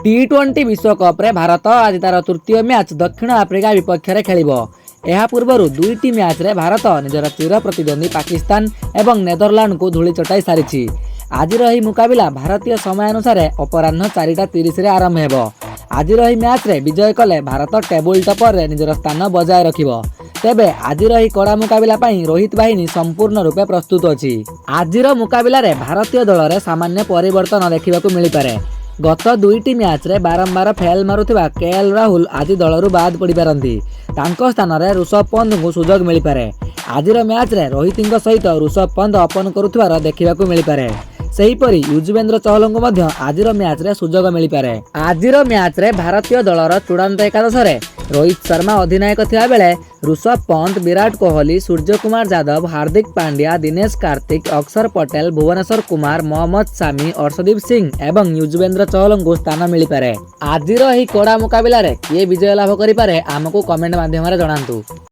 ଟି-20 ବିଶ୍ୱକପ୍ରେ ଭାରତ ଆଜି ତାର ତୃତୀୟ ମ୍ୟାଚ୍ ଦକ୍ଷିଣ ଆଫ୍ରିକା ବିପକ୍ଷରେ ଖେଳିବ। ଏହା ପୂର୍ବରୁ ଦୁଇଟି ମ୍ୟାଚ୍ରେ ଭାରତ ନିଜର ଚିର ପ୍ରତିଦ୍ୱନ୍ଦ୍ୱୀ ପାକିସ୍ତାନ ଏବଂ ନେଦରଲାଣ୍ଡକୁ ଧୂଳି ଚଟାଇ ସାରିଛି। ଆଜିର ଏହି ମୁକାବିଲା ଭାରତୀୟ ସମୟାନୁସାରେ ଅପରାହ୍ନ 4ଟା 30ରେ ଆରମ୍ଭ ହେବ। ଆଜିର ଏହି ମ୍ୟାଚ୍ରେ ବିଜୟ କଲେ ଭାରତ ଟେବୁଲ ଟପରରେ ନିଜର ସ୍ଥାନ ବଜାୟ ରଖିବ। ତେବେ ଆଜିର ଏହି କଡ଼ା ମୁକାବିଲା ପାଇଁ ରୋହିତ ବାହିନୀ ସମ୍ପୂର୍ଣ୍ଣ ରୂପେ ପ୍ରସ୍ତୁତ ଅଛି। ଆଜିର ମୁକାବିଲାରେ ଭାରତୀୟ ଦଳରେ ସାମାନ୍ୟ ପରିବର୍ତ୍ତନ ଦେଖିବାକୁ ମିଳିପାରେ। ଗତ ଦୁଇଟି ମ୍ୟାଚ୍ରେ ବାରମ୍ବାର ଫେଲ୍ ମାରୁଥିବା କେ ଏଲ୍ ରାହୁଲ ଆଜି ଦଳରୁ ବାଦ୍ ପଡ଼ିପାରନ୍ତି। ତାଙ୍କ ସ୍ଥାନରେ ଋଷଭ ପନ୍ତଙ୍କୁ ସୁଯୋଗ ମିଳିପାରେ। ଆଜିର ମ୍ୟାଚ୍ରେ ରୋହିତଙ୍କ ସହିତ ଋଷଭ ପନ୍ତ ଓପନ୍ କରୁଥିବାର ଦେଖିବାକୁ ମିଳିପାରେ। ସେହିପରି ୟୁଜବେନ୍ଦ୍ର ଚହଲଙ୍କୁ ମଧ୍ୟ ଆଜିର ମ୍ୟାଚ୍ରେ ସୁଯୋଗ ମିଳିପାରେ। ଆଜିର ମ୍ୟାଚ୍ରେ ଭାରତୀୟ ଦଳର ଚୂଡ଼ାନ୍ତ ଏକାଦଶରେ ରୋହିତ ଶର୍ମା ଅଧିନାୟକ ଥିବାବେଳେ ଋଷଭ ପନ୍ତ, ବିରାଟ କୋହଲି, ସୂର୍ଯ୍ୟକୁମାର ଯାଦବ, ହାର୍ଦ୍ଦିକ ପାଣ୍ଡ୍ୟା, ଦିନେଶ କାର୍ତ୍ତିକ, ଅକ୍ଷର ପଟେଲ, ଭୁବନେଶ୍ୱର କୁମାର, ମହମ୍ମଦ ସାମି, ଅର୍ଶଦୀପ ସିଂ ଏବଂ ୟୁଜବେନ୍ଦ୍ର ଚହଲଙ୍କୁ ସ୍ଥାନ ମିଳିପାରେ। ଆଜିର ଏହି କଡ଼ା ମୁକାବିଲାରେ କିଏ ବିଜୟ ଲାଭ କରିପାରେ, ଆମକୁ କମେଣ୍ଟ ମାଧ୍ୟମରେ ଜଣାନ୍ତୁ।